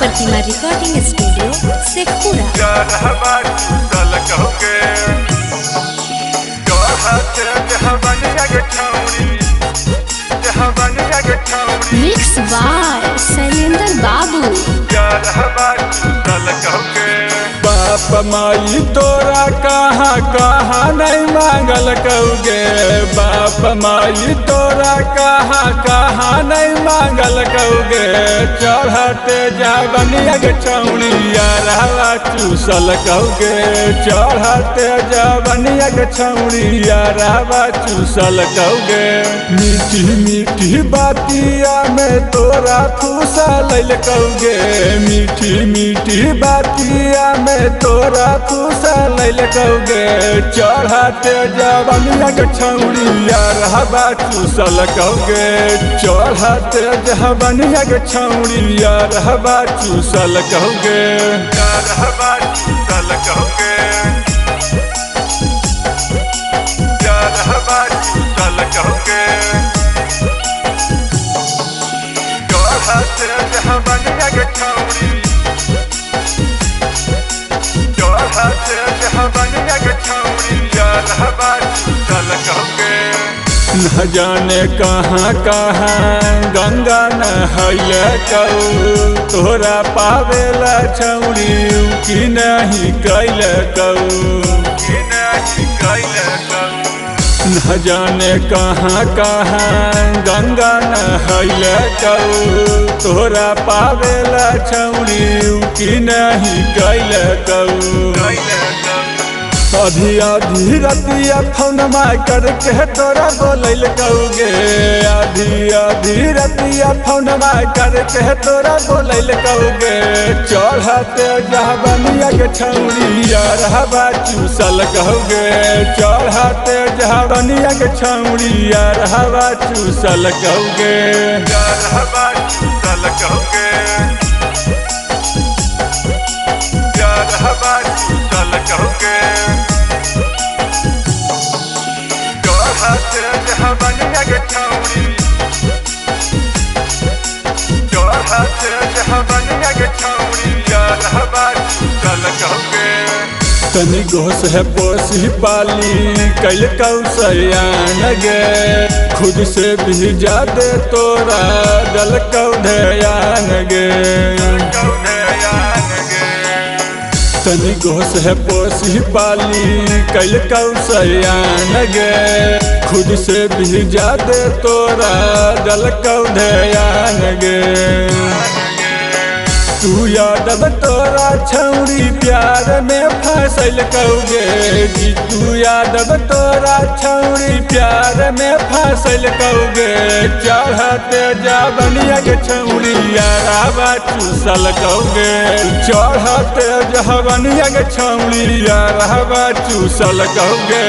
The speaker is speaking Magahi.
Pratima recording studio Sheikhpura. Mix by Shailendra बाबू। बाप माई तोरा कहाँ कहाँ नहीं मांगल कौगे। बाप माई तोरा कहाँ कहाँ नहीं मांगल कौगे। चढ़ते जाबनिया के छौड़िया रहवा चूसल कौगे। चढ़ते जाबनिया के छौड़िया रहवा चूसल कौगे। मीठी मीठी बातिया में तोरा फूसा लैल कौगे। मीठी मीठी बातिया में तोरा फूसा लैल कौगे। चढ़ते जवनिया के छौड़िया रहबा चूसल कौगे। चढ़ते जवनिया के छौड़िया रहबा चूसल कौगे। रहबा चूसल कौगे। रहबा चूसल कौगे। चढ़ते जवनिया के छौड़ी। न जाने कहाँ कहाँ गंगा नहैल कौ। तोरा पावेला छौड़ी कि नहीं कैल कौ। न जाने कहाँ कहाँ गंगा नहैल कौ। तोरा पावेला छौड़ी कि नहीं कैल कौ। आधी आधी रतिया फोनमा करके तोरा बोलैल कौगे। आधी आधी रतिया फोनमा करके तोरा बोलैल कौगे। चढ़ते जहबनिया के छौड़िया रहबा चूसल कौगे। चढ़ते जहबनिया के छौड़िया रहबा चूसल कौगे। रहबा चूसल कौगे। रहबा चूसल कौगे। तनी गोस है पोसी पाली कैल कौसयान गे। खुद से भी जादे तोरा दल कौधयान गे। तनी गोस है पोसी पाली कैल कौसयान गे। खुद से भी जादे तोरा दल कौधयान गे। तू यादव तोरा छौड़ी प्यार में फसल कौगे। तू यादव तोरा छौड़ी प्यार में फसल कौगे। चढ़ते जवनिया के छौड़िया रहबा चूसल कौगे। चढ़ते जवनिया के छौड़िया रहबा चूसल कौगे।